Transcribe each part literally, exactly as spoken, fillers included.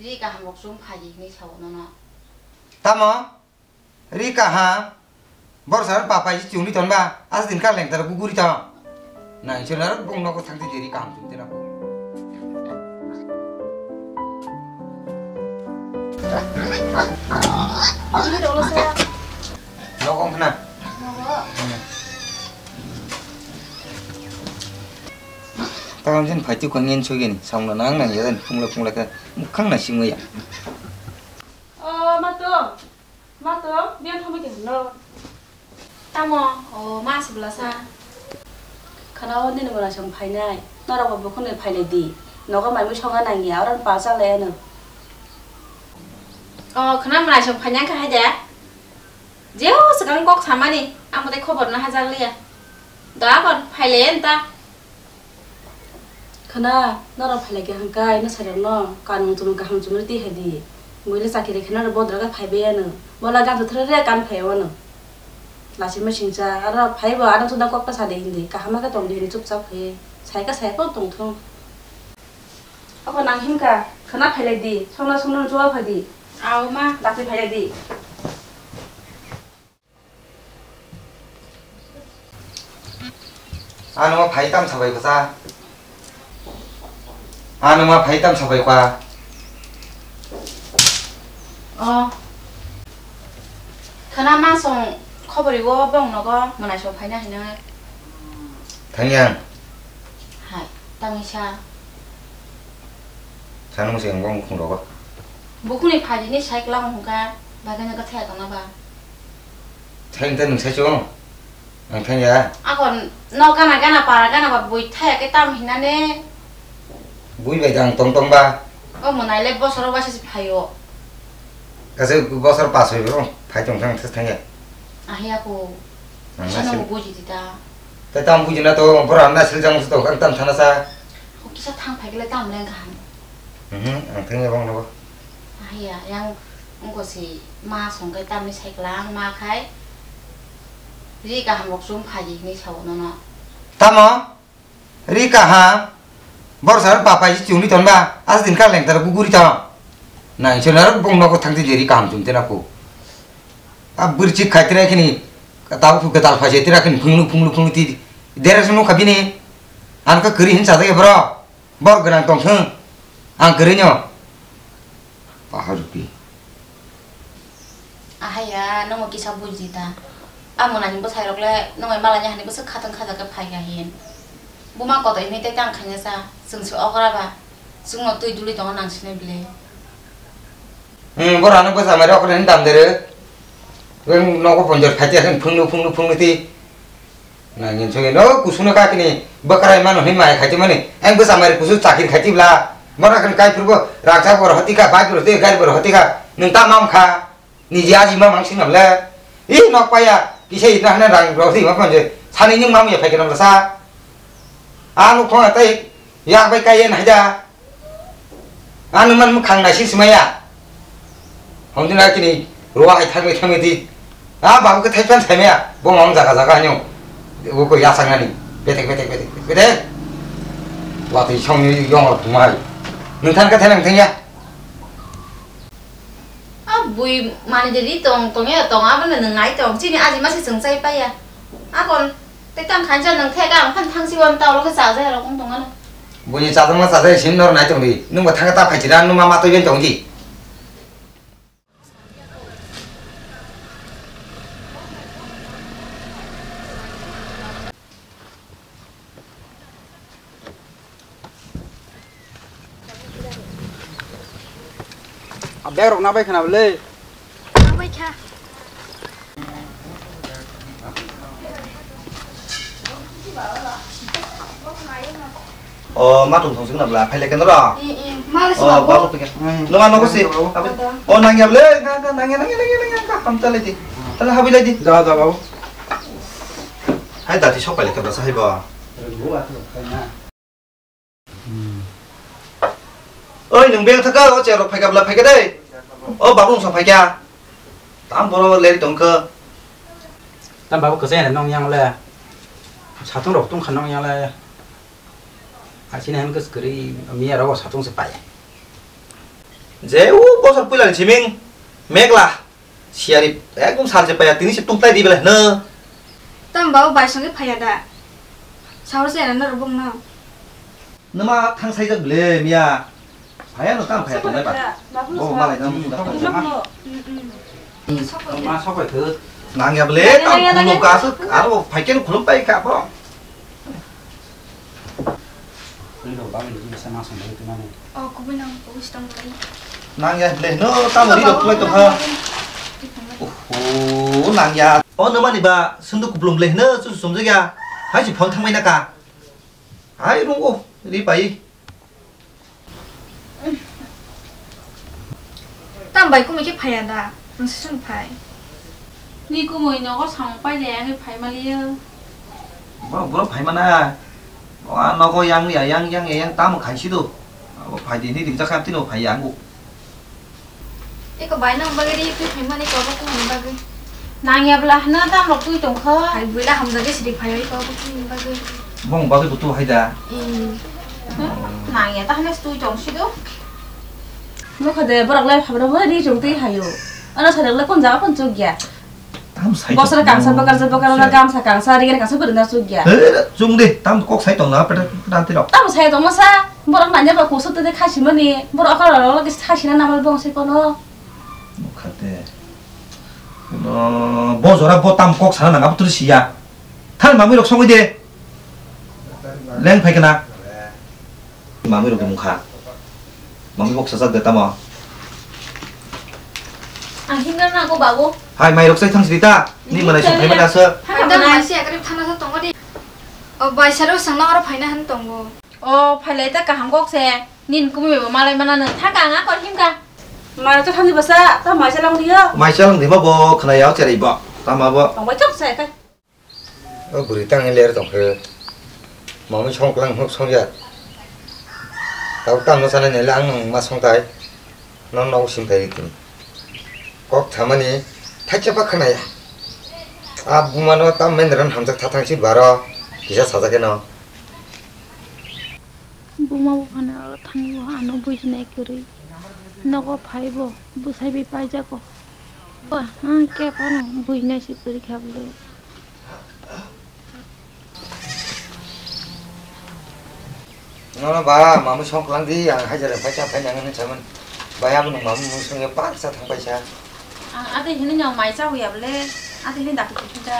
Ri kaham rok chum phaidi hinwi sao nono. Tamo? Ri kaham? Borsa ro papai si chungni tonba, asa din ka lengtar guguri tong. Nang isor aro bong nogo thang twi ri kaham chum tena ko. Ini dolo saya. Nogo khna. Nogo. Takam jen phai twi khon ngen sugini, samno nang nang ya jen, phungla phungla khe, mukhang na singwi ya. O, mato, mato, biyan thangwi khe hwnno. Tamo, o, ma sibla sa. Khana o nini mora song phainai, norok bo bukhuni phailai di. Nogo mai mui songa nang ya, oran pa cha lai ano. O, khana mora song phainai kha hai de. Jeo swkang kok samani, ang bo tei khobor no hajak liya. Da kon phaile enta. Khana, norok phaile khe hwnkhai, no sairokno kanmung chumung kaham chumui twi hai di. Muile chakiri khe norok bodra khe phaibai ano. Bola gansa thwrwk re kan phai wano. Lachima singcha, aro phaibo ano chwngno kok ta sa de hindi. Kaham khe tong di hindi chupchap khe. Sai khe sai phano tong thung. Abo nang himkha, khwna phailai di, songno songno jua phai di. Aw ma, dakhli phailai di. Ano ma phai tam sabai kha sa. Ano ma phai tam sabai kha. Oh. Khwna ma song khobori o bong nogo mwnai song phaina hinwi. Thangya. Hai, tangwi sa. Sana musi ang bong khung rogo. Bukhuni phajini cycle ang hungka, bagana ka thaya tongna ba. Thang ta nung sai chong. Ang thangya. Akon no gana gana para gana ba bui thaya ke tam hinane. Bui bai dang tong tong ba. O mwnai le bosoro waisa si phaio. Kase bosor pas hoi bo phai tong thang thangya. Ahi ako. Ang sana nasil. Mo buji di ta. Ta tam buji na to bora nasil jang to ang tam thana sa. Ko kisa thang phai le tam leng kaham. Mhm, ang thangya bong no. Ahi ya, yang ungko si ma song kai tam ni cycle ang ma khai. Ri kaham rok chum phaji ni sao nono. Tamo? Ri kaham, borsa ro papai si chungni tonba, asa din ka lengtar guguri tong. Nang isor aro bong nogo thang twi ri kaham chum tena ko. A bwrwi chik khai tira khini, tabuk gadal phai se tira khini phunglu phunglu phunglu ti dera sunu kha bini. Ang kha kwrwi hin chajak ya bro. Bor gwnang tong thung. Ang kwrwi no. Paharupi. Ahaya, nongo kisa buji ta. Amo nani bwsai rok le nongo malani hani bwswk khatang khaja khe phai kha hin. Buma koto hinwi tei tang khaina sa, chwng se okra ba. Chwngno twi duli tongo nang sini bile. Hmm, bora no bwsa mari okra ni dam dere. Weng nogo ponjor phai te hin phungnu phungnu phungnu ti. Nangin sogwi no kusungno kakini bwkrai mano hinwi mai khaiti mani. Ang bwsa mari kusung chakiri khaiti bla. Mona khan kai phurbo raksa bor hoti kha, bai bor hoti, gari bor hoti kha. Nwng ta mam kha. Niji aji ma mang sinam le. I nok paya. Kisa ina hana rang rok si ma phanje. Sani nwng mam ya phai khe nam sa. Ang khong atai. Yak bai kai yen haja. Ano man mwkhang naising swmaya. Hongdina kini ruwa hai thangwi thangwi di. A babu khe thaipan thaimaya. Bo mang jaga jaga hanyo. Bo ko yasang nani. Betek betek betek betek. Watwi songni yong rok thumai. Nwng than khe thainang thangya. A bui mani je ri tong tong ya tong abo no nwng nai tong. Chini aji ma se chwng chai paya. Akon. Tei tang khan cha nwng thek ang phan thang si wan ta ulo khe cha jai rok wng tong ano. Buini cha tongma cha jai sin nor nai tong di. Nwng bo thang ta phai chira nwng ma ma twi ben tong di. A bag rok nabai khna bwle. Nabai kha. O ma tong thong sing na bla phai le ken ro. Eh, eh. Ma le o ba ko pike. No ma no ko si. O nang ya bwle. Nang nang nang nang nang. Kam ta le di. Ta le habi le di. Ja ja babu. Hai dati sok phai le ke basa hai ba. Oi, nwng beng thaka, o chair rok phaika bla phaika dei. O babu nwng sa phaika. Tam boro leri tongkha. Tam babu kwchai nong yang le. Satung rok tong kha nong yang le. Asini han kwchwrwi miya rok satung se pai. Je u bosor puila ni siming megla. Siari ekdom salse paya tini se tungtai di bele no. Tam bau bai songe phaya da. Saur se na rubung no. Numa thang sai jak bele miya. Phaya no tam phaya tongnai ba. Bo malai jang muda. Ma sopai khe. Nang ya bele tam khulum ka su aro phai ken khulum pai ka bo. Ri rok bagwi rw kisa ma song bai tongmani. Oh, kubui nang, kubui sitong bai. Nang ya bele no tam ri rok tulai tong ha. Oho nang ya. Oh no mani ba sunduk kuplung bele no chu sumjak ya. Hai si phone thang mai na ka. Hai rung o ri pai. Tam bai kumui khe phaiya da, nwng se sung phai. Ni kumui nogo samung pailai wngwi phai maliyo. Borok, borok phai mana. Bo a nogo yang ya, yang, yang ya, yang tamo khaisi do. Abo phai di, ni ringjak kha tino phai ya ango. Eko bai nang bagwi ri twi phai mani kobo kumui bagwi. Nang ya bla hna tam rok twi tong kho. Hai buila hamjagwi sidi phai oi kobo kumui bagwi. Bong bagwi butu hai da. Hmm. Nang ya ta hna twi tong si do. Nokha de borok lai phabra bo ri chong twi hayo. Ano sa le kon jaga kon chok ya. Tam sai bosor tong kangsa no. Bakar bakar na gamsa kangsa ri kangsa bwrwi na chok ya. He, chung de tam kok sai tong na peta peta ti rok. Tam sai tong masa borok nanya ba kusuk te khasi mani borok akar rok lagi khasi na namal bong se kono. Nokha de. No, bo jora bo tam kok sana nang abo tuli siya. Thal mamui rok songwi de. Leng phai kana. Mamui rok mungkha. Mamui bok sajak de tamo. Ang hinga na ko babu. Hai mai rok sai thang sidi ta. Ni manai song phai mana se. Hai ta mai se akari thana sa tongo di. O bai saro sang na oro phaina han tongo. O phailai ta kaham kok se. Nin kumi bo malai mana no thaka ang akor himka. Mara to thangni basa, ta mai chalang diyo. Mai chalang di ma bo khna yao cherai bo. Tama bo. Tong bai chok sai kai. O bwrwi tangwi ler tong khe. Mamwi song klang nuk song ya. Tao tamo sanai nai le ang nung ma song tai. Non nok sim tai tini. Kok thamani thacha pa khna ya. A buma no tam men ran hamjak tha thang si baro. Kisa sajak no. Buma buphano aro thangwi bo ano bujinai kwrwi. Nogo phaibo bwsai bai paijago. Ba, ang khe phano bujinai se kwrwi kha bwlwi. Nono ba, mamwi song kwlang di, ang hajar bai cha phai nang hinwi saimani. Bai, abo nwng mamwi mung song ya, par cha thang pai cha. Ang ate hini nyong mai cha huya bwle, ate hini dakti khe cha.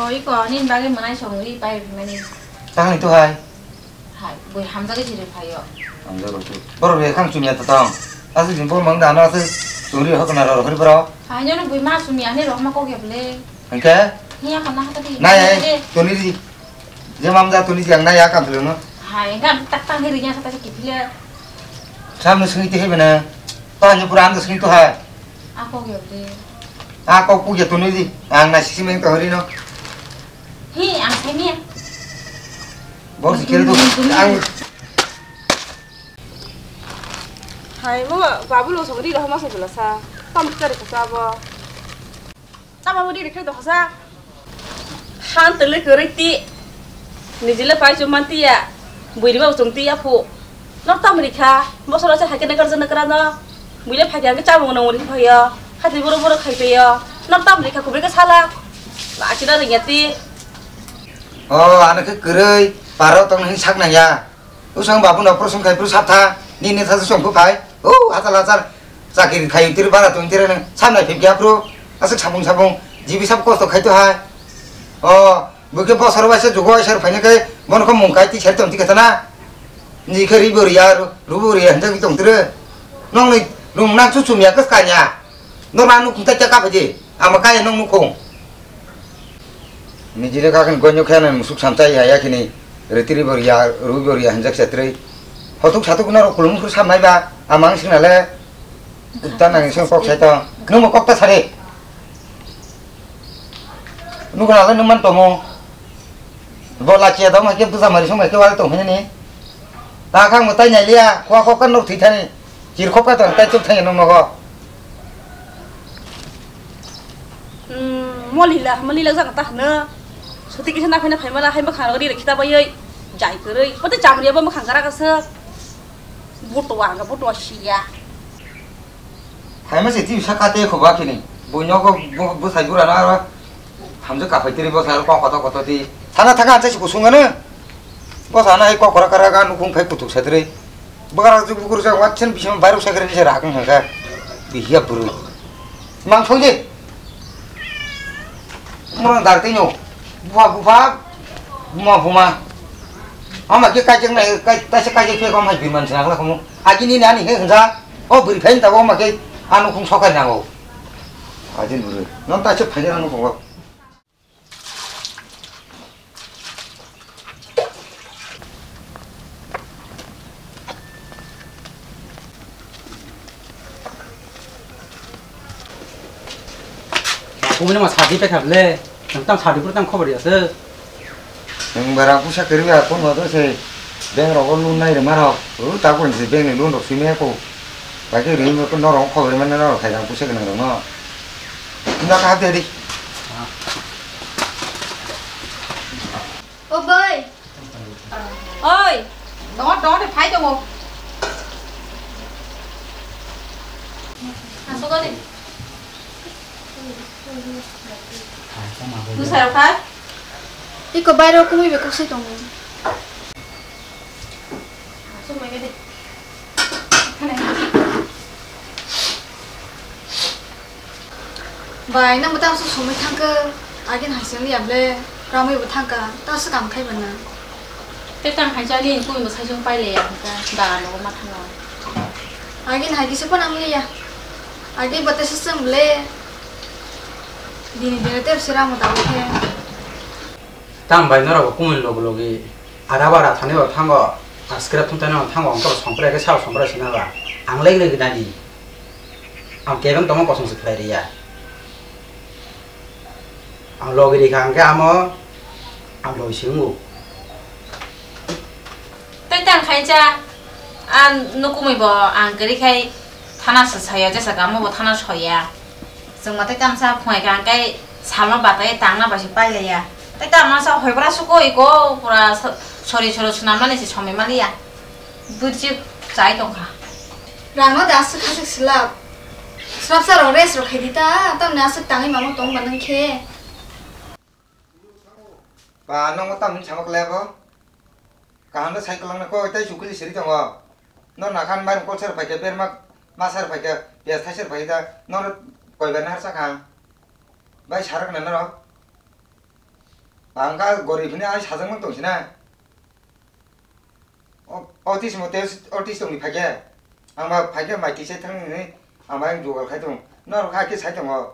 O, iko, nini bagwi mwnai songwi pai rwmani. Tangni to hai. Hai, bui hamjagwi chiri phaio. Hamjagwi chiri. Borok rw khang chumya ta tong. Aswk jin bor mang da ano aswk churi hokna rw rw bro. Hai, nyono bui ma chumya ni rok ma kok ya bwle. Hwnkhe? Hiya kana hata di. Nai, nai, toni di. Je mam da toni di ang nai ya kam thlo no. Hai, hwnkhe ang tak tang hiri nya sata se kiphile. Samno swngi te hebe na. To ani pura ang swngi to hai. A kok ya bwle. A kok pugya toni di. Ang na sisi meng to hori no. Hi, ang saimia. Bor si kiri tu. Ang. Hai, mo babu lo song ri ro ma sa jula sa. Tam chari ka sa bo. Tam babu ri ri khe do sa. Han tele kere ti. Nijile pai chum man ti ya. Bui ri ba chum ti ya phu. Nok tam ri kha. Bo soro sa hakene kar jana kra no. Bui le phai kha ke cha bo no ri phayo. Hati boro boro khai phayo. Nok tam ri kha kubri ka sala. Ba chira ri ya ti. O, ano khe kwrwi, paro tong hin sak nang ya. Usang babu no proson khai pro sap tha, ni ni tha song phu phai. O, hachal hachal. Chakiri khai tir bara tong tir nang, sam nai phip ya pro. Aswk sabung sabung, jibi sab kosto khai to hai. O, bukhe bosor bai se jugo ai sar phai nang kai, bon ko mung kai ti sar tong ti kata na. Ni khe ri bo ri ya, ru bo ri ya, handa ki tong tir. Nong ni rung nang chu chum ya kas kanya. Norma nuk thumtai kha kha phaidi, ama kaya nong nukhung. Nijire kha khe gonyo khe nang musuk samchai ya, ya khini ritiri boriya, rui boriya hinjak se trei. Hotuk satuk norok kulum khur samnai ba, ama ang singna le. Ukta nang sing kok sai tong. Nungmo kok ta sari. Nukuna le nungman tomo. Bo lachiya dong hai khe buja mari song hai khe wal tong hinani. Ta khang mwtai nai liya, khwa khok kan nok thwi thani. Chir khok ka tong tai chuk thani nung nogo. Hmm, mo lila, mo lila jang ta hno. Suti kisa na phaina phaima la hai makhang rok ri rok khita bai oi. Jai kwrwi. Bote chamriya bo makhang kara kasuk. Butua hwnkhe butua siya. Phaima se twi sakha tei kho ba khini. Buino kho bo, bwsai bura na aro hamjwk kaphai tiri bwsai kok koto koto ti. Sana thaka anchai se kusung ano. Bwsa na hai kok kora kara ga nukhung phai kutuk sa tiri. Bwkra jwk bukur jwk watsen bising bairok sa kiri ni se rakung hangka. Bihiya buru. Mang soi de. Murang dar tino. Bupha bupha. Buma buma. Ama ke kajak nai, kai, taisa kajak pe kom hai biman sina kala komo. Agini nani he hwnja. O bwrwi phaini tabok ma khe ano khung sokai nango. Ajin bwrwi. Non ta se phaini ano khungo. Aku ni ma sadi pe khable. Tang sadi pur tang khobor ya se. Nwng bara pusa kwrwi ba, kono to se bank rogo loan nai rwma rok. O ta kung se bank ni loan rok simi ko. Ba khe rwma ko norok khobor mane norok khaijang pusa gwnang rok no. Nda ka hapde di. O boi. Oi, dongo dongo de phai dongo. Asok de. Nusai rok phai. Iko bairo kumui be kusui tongo. Asok mai de. Bai, nang bo tang so somoi thangkhe, agin hai se wngya ble, ramui bo thangkha, ta se kam khai bana. Te tang hai jali, kui bo sai jong pai le ya, ka da no ma thango. Agin hai kisa pa nang le ya. Agi bata se seng ble. Dini dini te se ramo ta khe. Tang bai norok bo kumui logi logi ada bara thani bo thango, a scrap thum thani bo thango, ang to songpre ke sao songpre sina ba, ang legi legi nani, ang kebeng tongma kosong se khlai riya, ang logi rikha ang ke amo, ang logi singo. Tei tang khai cha, a nukumui bo ang kwrwi khai thana se saya, jesa kamo bo thana soya. Chwng ma tei tamsa phunai kha, hwnkhe salno batai tangna bai se pailaiya. Tei tamsa hoi bwra suko iko pura so-, sori soro swnamnani se somoi maliya. Bwrwisi chai tongkha. Rangno da aswk khasik swlap. Swrapsa rok rest rok khaidi ta, tamni aswk tangwi mamo tong ba nang khe. Ba, nongo tamni sama kwlai bo? Kaham no sai kwlangna kok, tei chukuli siri tongo. No nakhan mairum kol ser phaikhe, berma ma ser phaikhe, piyaj thai ser phaikhe ta, nono koibar nahar sakha ang. Bai sarak na norok. Ba, ang kha gorib hwnwi ai sajak mang tong sina. O, otis mo tei otis tongni phaikhe. Ang ba phaikhe mai tisa thang hwnwi ang bai ang jugal khai tong. Norok kha khe sai tongo.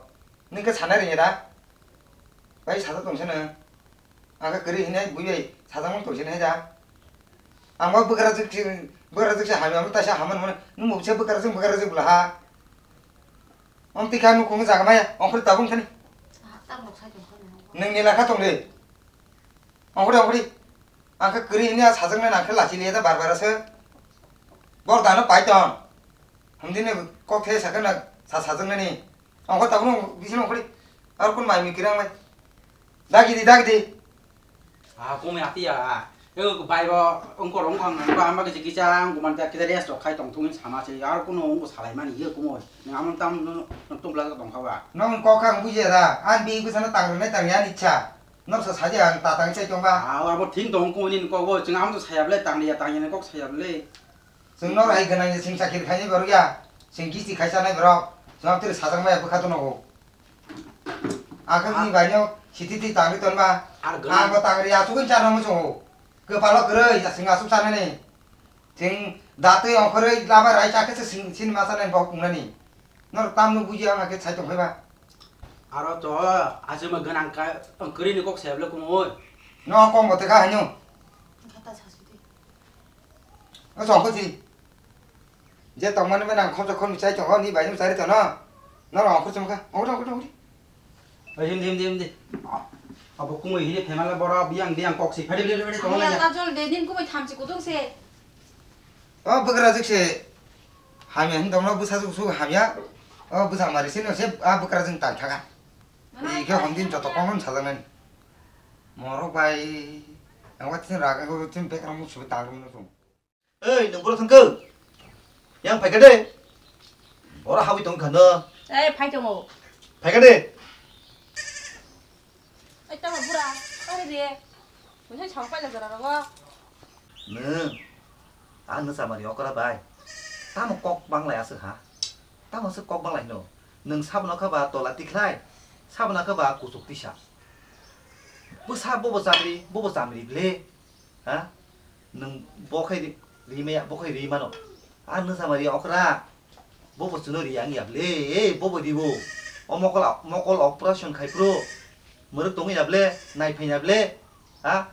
Nini khe sanai ringya da? Bai sajak tong sina. Ang khe kwrwi hwnwi bui bai sajak mang tong sina hai da. Ang bo bwkrajwk se, bwkrajwk se hamya, omo taisa hamya hwnmano. Nwng bo se bwkrajwk, bwkrajwk bwla ha. Omo twi kha nukhung jagama ya, ongkhor tabung thani. Nwng ni lakha tong de. Ongkhor, ongkhor. Ang khe kwrwi hwnwi a sajaknai nang khe lachi liya da bar bar se. Bor dano pai tong. Hamdini kok the sakhe na sa sajaknani. Ongkhor tabung bising ongkhor. Ar kun mai mi kirang lai. Dagi di, dagi di. Ah, kung ya tiya. Yo, bai bo, ongkor ongkor nang ba, amba kisa kisa, ang kuman ta kisa rest rok khai tong thung sama se. Ar kuno ongko salai mani, yo kumo. Nang amon tam no, no tubla tong kha ba. Nong kok kang buji da, an bi bisa na tang rwnai tang ya ni cha. Nor sa saja ang ta tang chai tong ba. Ah, abo thing tong ko ni ko go, ching am to saya ble tang ya tang ya kok saya ble. Chwng nor hai gwnang ya, chwng chakiri khai ni borok ya. Chwng gisti khai chanai borok. Chwng am tiri sajak maya bwkha to nogo. Ang khe bini bai no siti ti tangri ton ba. Ar gwnang. Ang bo tangri asugwi chana muchungo. Kwpalo kwrwi, aswk aswk chanani. Chwng datwi ongkhorwi lama rai chakhe se sing, sini ma chanani bok wngnani. Norok tamno buji ang khe sai tong phai ba. Aro to aswk ma gwnang ka, kwrwi ni kok sai bwle kumui. No kok mo te kha haino. Kha ta sa sidi. O chong kho si. Je tongmani bai nang khoroksa khoroksa chai tongo, ni bai nung chari tono. Norok ongkhor chumkha. Ongkhor, ongkhor, ongkhor. Oi, himdi, himdi, himdi. Abo kumui hini phaimala borok, biyang, biyang kok si phadi, phadi, phadi, phadi, tongo Hamya laiya. Kajol de, din kumui thamchi kutung se. O bwkrajwk se. Hamya hin tongno bwsa suk suk hamya. O bwsa mari sino se, a bwkrajwk tang thaka. Mana Ike tang hondin thaka. Joto kong hon sajaknani. Morok bai. Ang wa tin raga ko tin bek ramu subi tang rum no sung. Ei, nwng boro thangkho? Phaikha de. Oro habwi tong kha no. Ei, phai tongo. Phaikha de. Ei, tamo bura, ari de. Misa chao paila jora rogo. Nung, ang nung samani okra bai. Tamo kok banglai aswk ha? Tamo se kok banglai no. Nung sabno kha ba tola tikhlai. Sabno kha ba kuchuk tisa. Bwsa bobo chamri, bobo chamri ble. Ha? Nung bo khai ri, ri maya, bo khai ri mano. Ang nung samani okra. Bobo chuno ri ang ya ble, eh, bobo ribo. O mokol, mokol operation khai pro. Muruk tongwi ya ble, nai phai ya ble. Ha?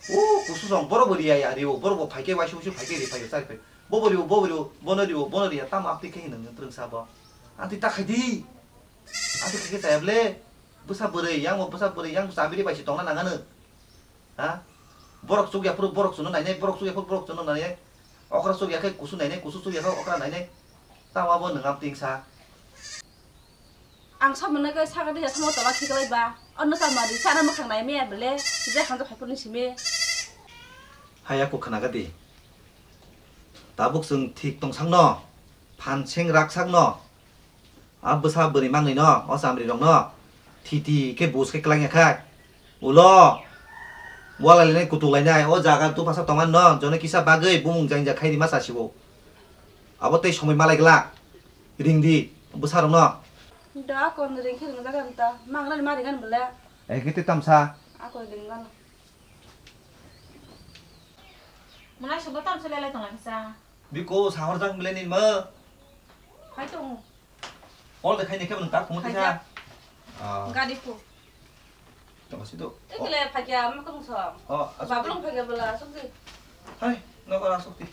O kusu song, borok bo ri ya ya ribo, borok bo phai khe waisu waisu phai khe ri phai khe chari phai. Bobo ribo, bobo ribo, bono ribo, bono ri ya, tamo amtwi khe hinwi nung twrwng sa bo. Amtwi ta khai di. Amtwi khe khe chaya ble. Bwsa bwrwi, yang bo bwsa bwrwi, yang chamiri bai se tongna nang ano. Ha? Borok chukya phuru borok chuno nainai, borok chukya phuru borok chuno nainai. Okra chukya khe kusu nainai, kusu chukya khe okra nainai. Tamo abo nwng amtwi wngsa. Ang samano khe sakha tisa samo tola khiklai ba. Ono samari sana mwkhang nai maya bele, je hamjak hai phuru simi. Haya kok khna gadi. Tabuk chwng thik tong sakno, phan seng rak sakno. A bwsa bwrwi mangnwi no, o chamri rok no, thiti khe bus khe kwlangya khai. Ulo, wala lainai kutuk lainai, o jaga tu phasa tongan no, jono kisa bagwi bumung jang jang khai rima chasibo. Abo tei somoi malai glak, ring di, bwsa rok no. Da kon ring khe ring jagan ta, mangnani ma ringan bole. Ai khe tei tamsa. A kon ring gano. Mwnai subo tamsa lelai tong lakisa. Biko sahor jang bole ni ma. Hai tong. Ol de khaini khe bwlwng tak phungo tisa. Khaijak. Ah. Gadi phu. Tama sido. Ekle phakya ma kung song. Oh, asuk. Bablong phakya bela asuk di. Hai, no kara asuk di.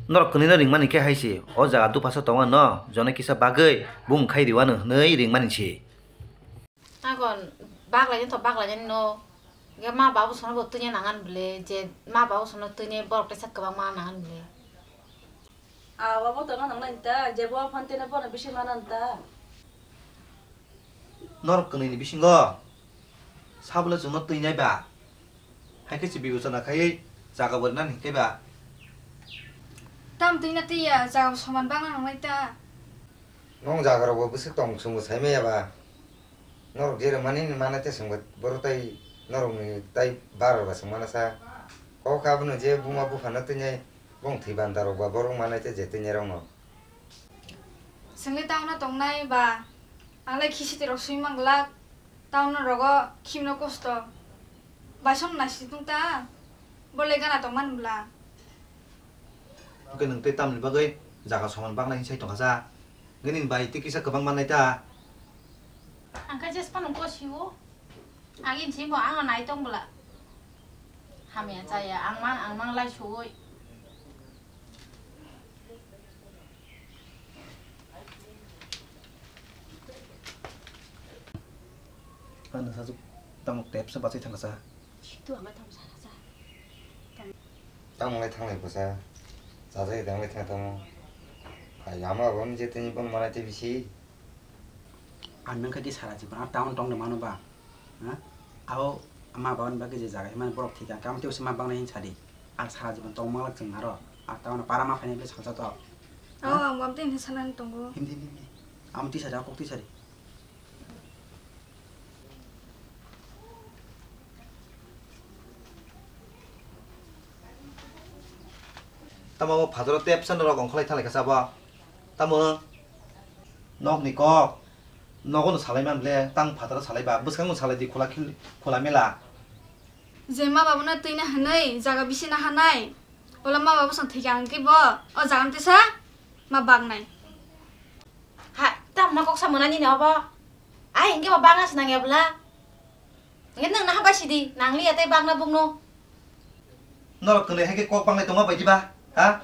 Norok kwnwi no ringmani khe hai se, o jaga duphasa tongo no, jone kisa bagwi bung khai riwano hwnwi ringmani se. Agon baglai to baglai no, ge ma babu sono bo twinya nangan bele, je ma babu sono twinya borok tesa kwbangma nangan bele. Awa bo tono nang nang ta, je bo phone tene bono bisi mana ta. Norok kwnwi ni bisingo sabole chwngno twi nai ba? Hai khe se bibechona khaiwi jaga bo rinani hinkhe ba? Tam twi na twi ya, jaga bo soman bangna nang nai ta. Nong jaga rok bo bwswk tong chwngbo sai maya ba? Norok je rwmani ni mana te chwngbo boro tai norok ni tai bar ba chwng mana sa. Kok abono je buma bupha no twi nai. Bong thwi banda rok ba borok manai tei je twi nai rok no. Chwngli town o tongnai ba, ang lai khisi twi rok swi mang glak, town o rogo khimno kosto. Baisong nai si tung ta, bo le gana tong man bla. Hwnkhe nwng tei tamni bagwi jaga soman baknai hinsai tongkha sa? Nini bai tei kisa kwbang mannai ta? Ang khe jes phano ko si o. Agin simo ang nai tong bwla. Hamya chaya ang mang ang mang lai suwi. Ano sajuk tamo tepsa bachai thangsa. Situ ama tam sana sa. Tamo lai thanglai bwsa. Chajai thanglai thang tamo. Hai ama bon je tini bon manai te bisi. Ang nung khe sara jibon, ang town tong de mano ba? Ha? Abo ma baba ni bagwi je jaga himani borok thika, kamo tei ma bang nai hin sadi. Ang sara jibon tong manglak chwng naro. Ang town para ma phainai bwle salsa to. Oh, ha? Ang bam tei hinwi sanani tongo. Him, him, him, him. Amo twi sadi, ang kok twi sadi. Tamo mo phataro tepsa norok ongkholai thalai kha sabo. Tamo nokni kok, nogo no salai man ble, tang phataro salai ba, bwskango salai di khula khil-, khula mela. Je ma babu no twi na hwnwi jaga bisi na hanai, ola ma babu song thwikha hwnkhe bo o jaga no tesa ma bak nai. Ha, tamo kok sa mwnani ni obo? Ai hwnkhe bo bak na se nang ya bwla? Hwnkhe nwng naha bai sidi, nang liya tei bakna bukno. Norok kwnwi hai khe kok banglai tongma bai diba? Ha?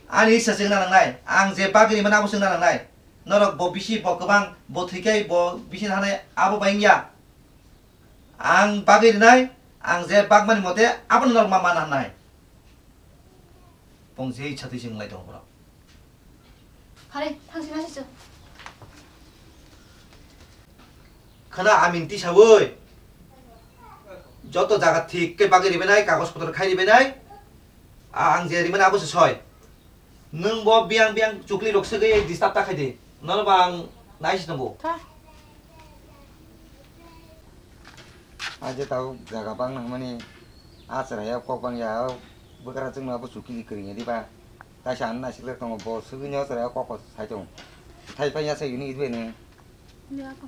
Ani isa chwngna nangnai, ang je bagwi rimani abo chwngna nangnai. Norok bo bisi, bo kwbang, bo thwikhai, bo bisi hanai abo bai wngya. Ang bagwi rinai, ang je bagmani mote abono norok ma mana hnai. Bong je ichha twi se wnglai tongo borok. Phare, thang sima se chwng. Khwna aming tisaui. Joto jaga thik khe bagwi ribainai, kagoj potor khai ribainai. A-, ang je rimani abo se soi. Nwng bo biyang biyang chukli rok segwi disturb ta khaidi. Nono ba ang nai si tongo. Tha. A je tau jaga bang nang mani a chwrai ya kok bang ya bwkra chwngno abo chukli kwrwngya diba. Taisa ang naisik le tongo bo segwi nw chwrai ya kok ko sai tongo. Thai phai ya sai ni idwe nw. Ya ko.